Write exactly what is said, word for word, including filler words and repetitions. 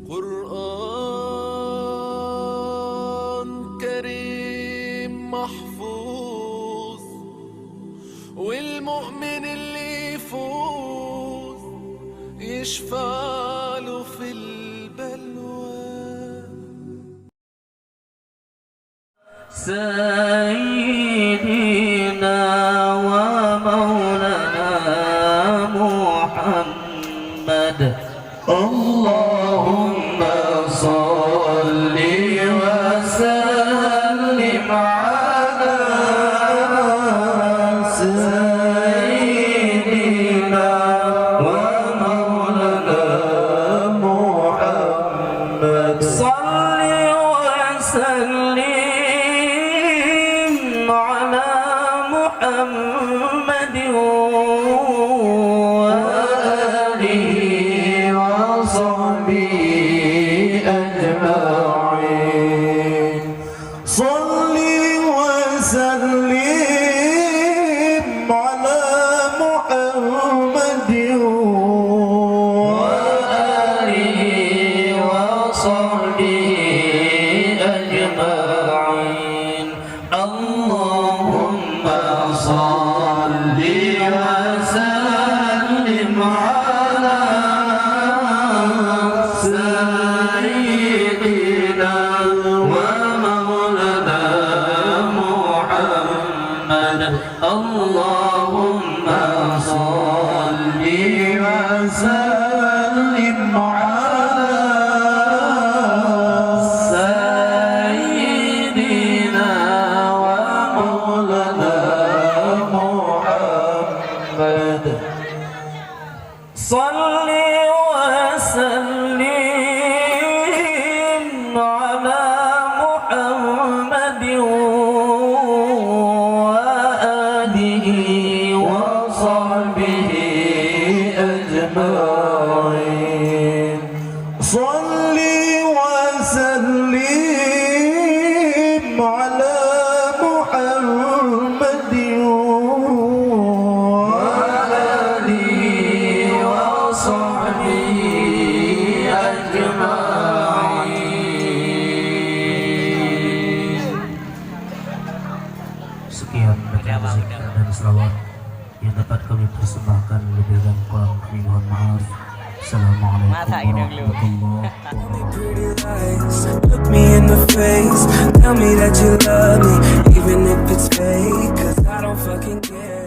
قرآن كريم محفوظ، والمؤمن اللي يفوز يشفع له في البلوى. سيدنا ومولانا محمد. اللهم صل وسلم على سيدنا ومولانا محمد. صل وسلم على محمد وآله وصحبه أجمعين. صل وسلم على محمد وآله وصحبه أجمعين. اللهم صل وسلم على سيدنا ومولانا محمد. اللهم صل وسلم على سيدنا ومولانا محمد. صل وسلم على محمد وآله وصحبه أجمعين. صل وسلم على محمد وآله وصحبه أجمعين. Sekian bacaan zikir dan selawat yang dapat kami persembahkan, lebih dan kurang kami mohon maaf. Assalamualaikum warahmatullahi wabarakatuh. Pretty lies, look me in the face, tell me that you love me, even if it's fake, 'cause I don't fucking care.